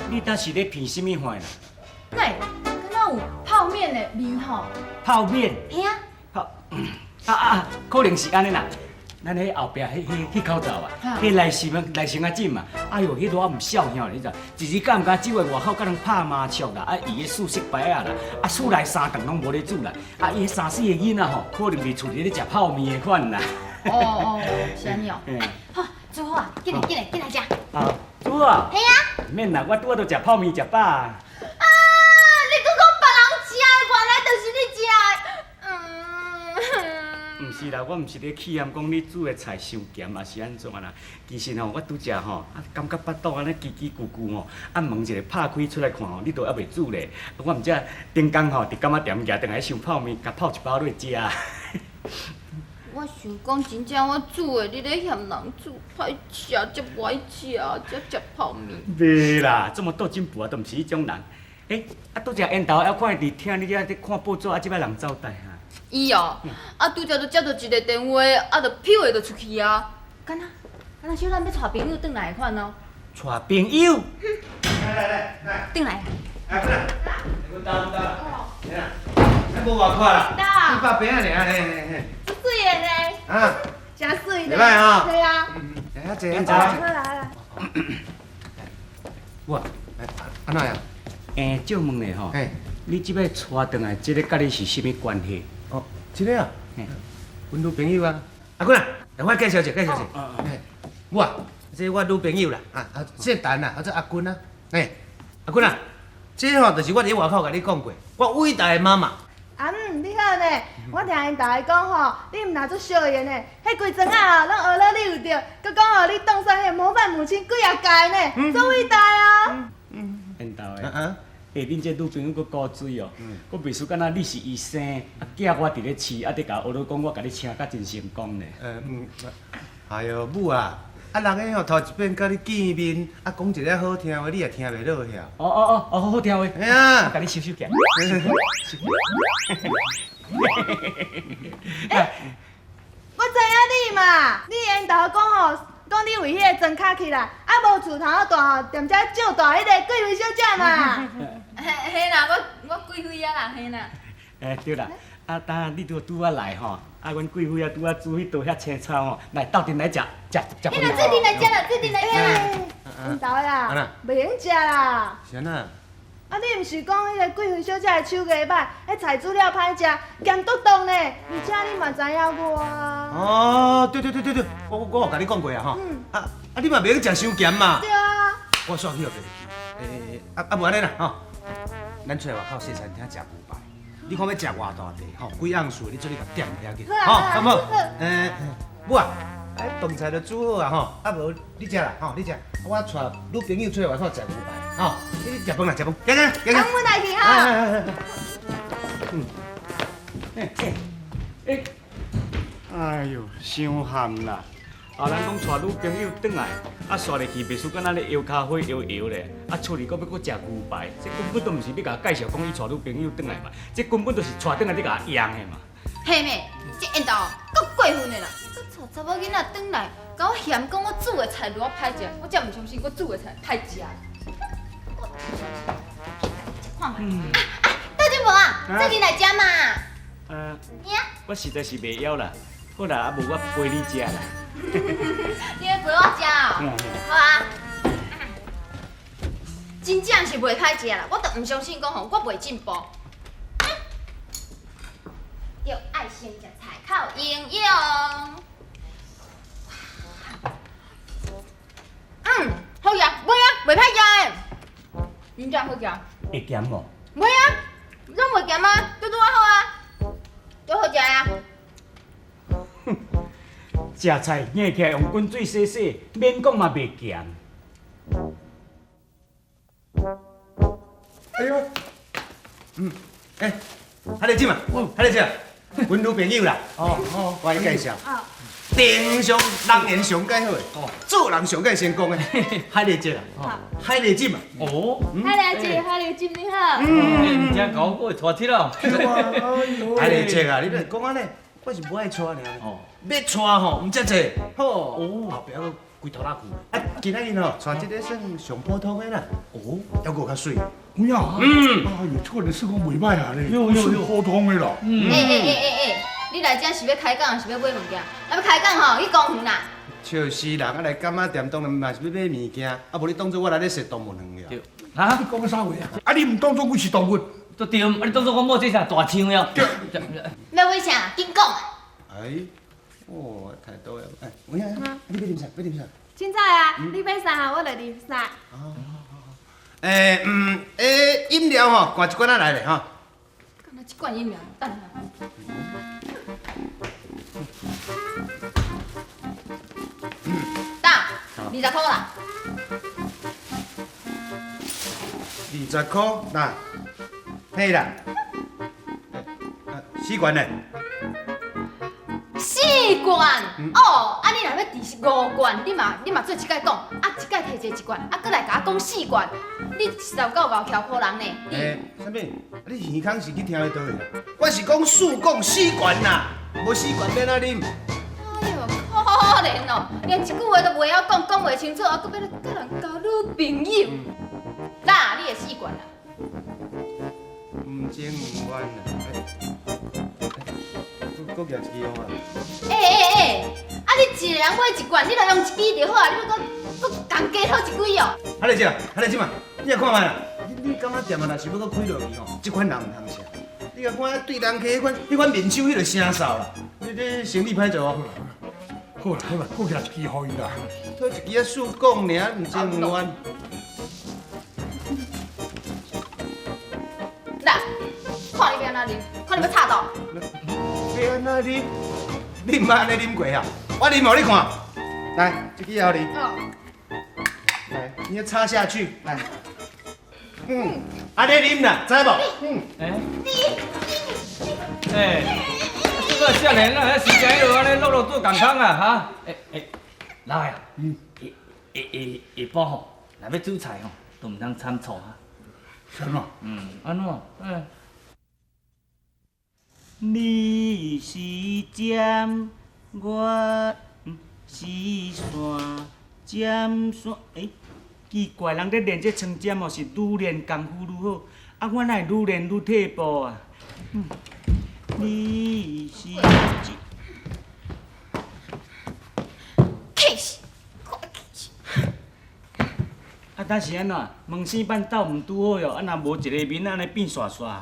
你當是咧鼻啥物款啦？哪會？敢若有泡麵的味吼？泡麵？嘿啊。泡，啊啊，可能是按呢啦。咱彼後壁彼口灶啊，彼來生來生仔姊嘛，哎喲，彼偌毋痟兄，你知？一日敢毋敢只會外口佮人拍麻將啦，啊，伊的四色牌仔啦，啊，厝內三頓攏無咧煮啦，啊，伊三四個囡仔吼，可能佇厝裡咧食泡麵的款啦。哦哦，是按呢哦。好，煮好啊，緊來緊來緊來食。啊，煮好啊。嘿啊。免啦，我拄仔都食泡麵食飽啊。啊！你閣講別人食的，原來就是你食的。嗯。毋是啦，我毋是咧氣嫌講你煮的菜傷鹹，抑是按怎啦？其實吼，我拄食吼，啊，感覺腹肚按呢吱吱咕咕吼，啊，門一下拍開出來看吼，你都猶未煮咧。我毋知頂工吼，佇柑仔店舉轉來想泡麵，共泡一包落食。我想講真正我煮的，你咧嫌人煮歹食，才無愛食，才食泡麵。袂啦，這麼倒進步啊，都毋是彼種人。欸，啊，拄才緣投猶看伊佇廳你遐咧看報紙，啊，這擺人走蹛哈？伊哦，啊，拄才就接到一個電話，啊，就飄的就出去啊。敢若敢若小咱欲帶朋友轉來的款哦。帶朋友？來來來來。轉來。來，過來。阮兜阮兜。來，咱無外快啦。你拍邊仔爾，嘿嘿嘿。足媠的呢。啊。真媠呢。袂歹哈。對啊。來，遐坐，遐坐。好啦好啦。哇，按怎樣？欸，借問咧吼，你這擺帶轉來這個佮你是啥物關係？哦，這個啊，阮女朋友啊。阿君啊，來我介紹者，介紹者。我，這我女朋友啦，啊啊，姓陳啊，叫做阿君啊。欸，阿君啊，這吼就是我佇外口共你講過，我偉大的媽媽。阿姆，你好呢，我聽𪜶逐家講吼，你毋若足惜伊的呢，彼規庄仔哦，攏學了你有著，閣講哦，你當選彼個模範母親幾仔屆呢，足偉大哦。緣投的。欸，恁這女朋友閣古錐哦，閣袂輸敢若你是伊生，啊囝我佇咧飼，啊佇共學咧講我共你請甲真成功呢。嗯，哎喲，母啊，啊人彼吼頭一遍佮你見面，啊講一个好聽話，你也聽袂落去。哦哦哦，哦好好聽話。嘿啊，我共你收收起來。欸，我知影你嘛，你緣投講吼，講你為彼個莊跤起來，啊無厝頭大吼，踮遮長大彼個貴妃小姐嘛。嘿啦，我貴妃啊啦，嘿啦。欸，對啦，啊，當你拄拄仔來吼，啊，阮貴妃啊拄仔煮彼道遐青草吼，來鬥陣來食食食。嘿啦，做陣來食啦，做陣來食啦。緣投啦，袂用食啦。是按怎？啊，你毋是講彼個貴妃小姐的手藝歹，彼菜煮了歹食，鹹篤篤呢？而且你嘛知影我啊。哦，對對對對對，我有共你講過啊吼。啊啊，你嘛袂用食傷鹹嘛。對啊。我煞去予袂記。欸，啊啊無按呢啦吼，咱出來外口西餐廳食牛排，你看欲食偌大塊吼，幾盎司，你做你共點遐去，吼，好無？欸，母啊，哎，飯菜都煮好啊吼，啊無你食啦吼，你食，我帶女朋友出來外口食牛排，吼，你食飯啦，食飯，行行行行。阮來去哈。嗯。欸欸欸，哎喲，傷譀啦！啊，人講帶女朋友轉來，啊，煞入去袂輸敢若咧搖跤花搖搖咧，啊，厝裡閣欲閣食牛排，這根本都毋是欲共介紹講伊帶女朋友轉來嘛，這根本就是帶轉來咧共用的嘛。嘿咩？這緣投閣過分的啦！閣帶查某囡仔轉來，共我嫌講我煮的菜偌歹食，我才毋相信我煮的菜歹食。我看覓。啊啊，倒陣無啊，做陣來食嘛。我實在是袂枵啦，好啦，啊無我陪你食啦。你欲陪我食哦？好啊。真正是袂歹食啦，我就毋相信講吼，我袂進步。著愛先食菜較有營養。嗯，好食，袂啊，袂歹食的。真正好食。會鹹無？袂啊，攏袂鹹啊，拄拄仔好啊，拄好食啊。食菜硬起來用滾水洗洗，免講嘛袂鹹。哎喲，嗯，欸，海麗姐嘛，海麗姐，阮女朋友啦，哦哦，我來介紹，平常人緣上蓋好的，做人上蓋成功的，海麗姐啦，海麗姐嘛，哦，海麗姐，海麗姐你好，嗯，真高，我會帶鐵咯，海麗姐啊，你欲講按呢，我是無愛帶爾，欲帶吼，毋才濟，好，後壁閣规拖拉库。啊，今仔日吼，带这个算上普通的啦。哦，犹阁较媠。有影？嗯。哎呦，这个算讲袂歹啊咧，算普通的啦。欸欸欸欸欸，你来遮是欲开讲，抑是欲买物件？若欲开讲吼，去公园啦。笑死人！啊来柑仔店当然嘛是欲买物件，啊无你当做我来咧踅动物园了。啊？你讲啥话啊？啊你毋当做阮是动物？都对，啊你当做我某这啥大象了？对。欲买啥？紧讲。哎，哦，太多了。哎，有影，你欲啉啥？欲啉啥？凊彩啊，你买啥我就啉啥。哦，欸，欸，饮料吼，灌一罐仔来咧吼。敢若一罐饮料，等下。哒，20箍啦。 20箍，那，嘿啦，四罐咧。四罐，哦，啊你若欲挃五罐，你嘛做一摆讲，啊一摆提一罐，啊阁来共我讲四罐，你实在有够𠢕翘苦人呢。欸，啥物？你耳孔是去听咧佗位啦？我是讲四罐四罐啦，无四罐欲按怎啉？哎呦，可怜哦，连一句话都袂晓讲，讲袂清楚，啊，阁欲来佮人交女朋友。啦，你的四罐啦。毋情毋愿啦。阁举一支用啊！欸欸欸！啊，你一个人买一罐，你就用一支就好啊，你欲阁阁共加讨一支哦。哈丽姐，哈丽姐嘛，你来看觅啦。你柑仔店啊，若是欲阁开落去吼，这款人毋通食。你共看对人客彼款，彼款面手，彼就声扫啦。你这生意歹做哦。好啦好啦，阁举一支予伊啦。讨一支啊，四讲尔，毋情毋愿。来，看你欲按怎啉，看你欲插倒。欲按怎啉？你毋捌按呢啉过啊？我啉予你看。来，这支予你。来，你插下去。来。嗯，按呢啉啦，知无？嗯。欸。欸，这个少年啊，时间彼落按呢落落做共工啊，哈？欸欸，老爷。嗯。下下下下晡吼，若欲煮菜吼，都毋通掺醋啊。是怎？嗯，按怎？嗯。你是针，我是线，针线。欸，奇怪，人咧练这穿针哦，是愈练功夫愈好，啊，我哪会愈练愈退步啊？你是针。气死！气死！啊，但是按怎？问生板斗毋拄好哟，啊，若无一个面按呢变煞煞。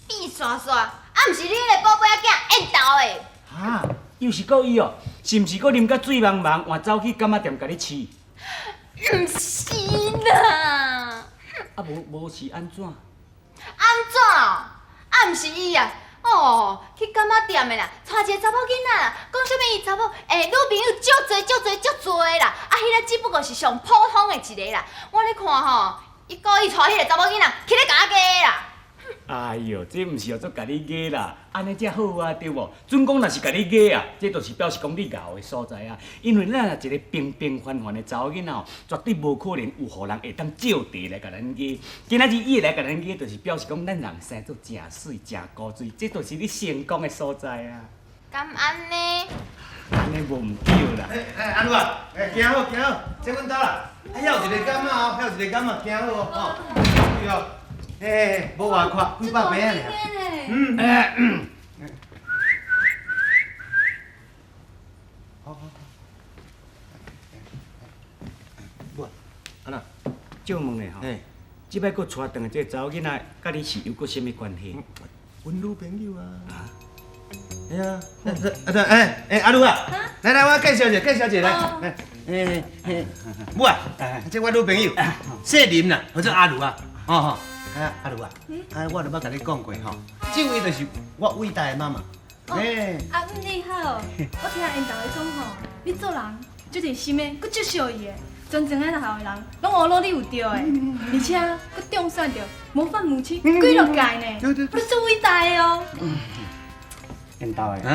变煞煞，啊，毋是你彼个宝贝仔囝缘投的。哈，又是阁伊哦？是毋是阁啉甲醉茫茫，换走去柑仔店共你饲？毋是啦。啊，无无是按怎？按怎？啊，毋是伊啊！哦，去柑仔店的啦，带一个查某囡仔啦，讲啥物伊查某欸女朋友足济足济足济啦，啊，彼个只不过是上普通的一个啦。我咧看吼，伊故意带彼个查某囡仔去咧共我加啦。哎哟，这毋是叫做共你加啦，按呢才好啊，对无？准讲若是共你加啊，这就是表示讲你𠢕的所在啊。因为咱若一个平平凡凡的查某囡仔吼，绝对无可能有予人会当借题来共咱加。今仔日伊会来共咱加，就是表示讲咱人生做诚媠、诚古锥，这就是你成功的所在啊。敢按呢？按呢无毋对啦。欸欸，阿鲁啊，欸，行好行好，这阮兜啦。啊，遐有一个柑仔哦，遐有一个柑仔，行好哦，吼。对哦。嘿，无偌阔，几百平仔尔。嗯。好好好。母，按怎？借问咧吼，这摆阁带转来这个查某囡仔，佮你是有阁啥物关系？阮女朋友啊。哎呀，啊对，哎哎，阿鲁啊，来来，我介绍一下，介绍一下来，来，嘿嘿，母啊，这我女朋友，姓林啦，叫做阿鲁啊，吼吼。啊，阿鲁啊，啊，我都捌共你讲过吼，这位就是我伟大的妈妈。欸，阿姆你好，我听𪜶逐个讲吼，你做人足热心的，阁足惜意的，全庄仔学的人拢学老你有对的，而且阁中选著模范母亲几落届呢，你足伟大的哦。缘投的，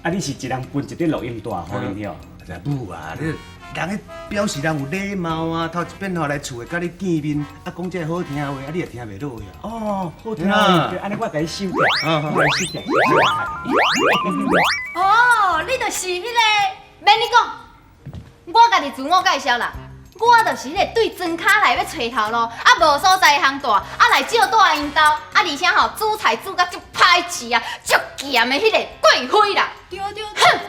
啊，你是一人分一块录音带予𪜶哦？母啊，你人彼表示人有礼貌啊，头一遍吼来厝的佮你见面，啊讲这好听话，啊你也听袂落去。哦，好听话，按呢我共你收起来，我来收起来。哦，你就是彼个，免你讲。我家己自我介紹啦，我就是彼個對莊跤來欲揣頭路，啊無所在通蹛，啊來借蹛𪜶兜，啊而且吼煮菜煮甲足歹食啊，足鹹的彼个貴妃啦。對對。哼！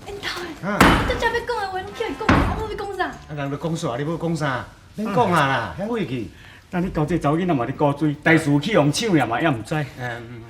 欸，𪜶兜，你拄才欲講的話，攏叫伊講，啊，我欲講啥？啊，人都講煞，你欲講啥？免講啊啦，遐晦氣。等你交這查某囡仔嘛咧顧水，代誌去予人搶了嘛，也毋知。嗯。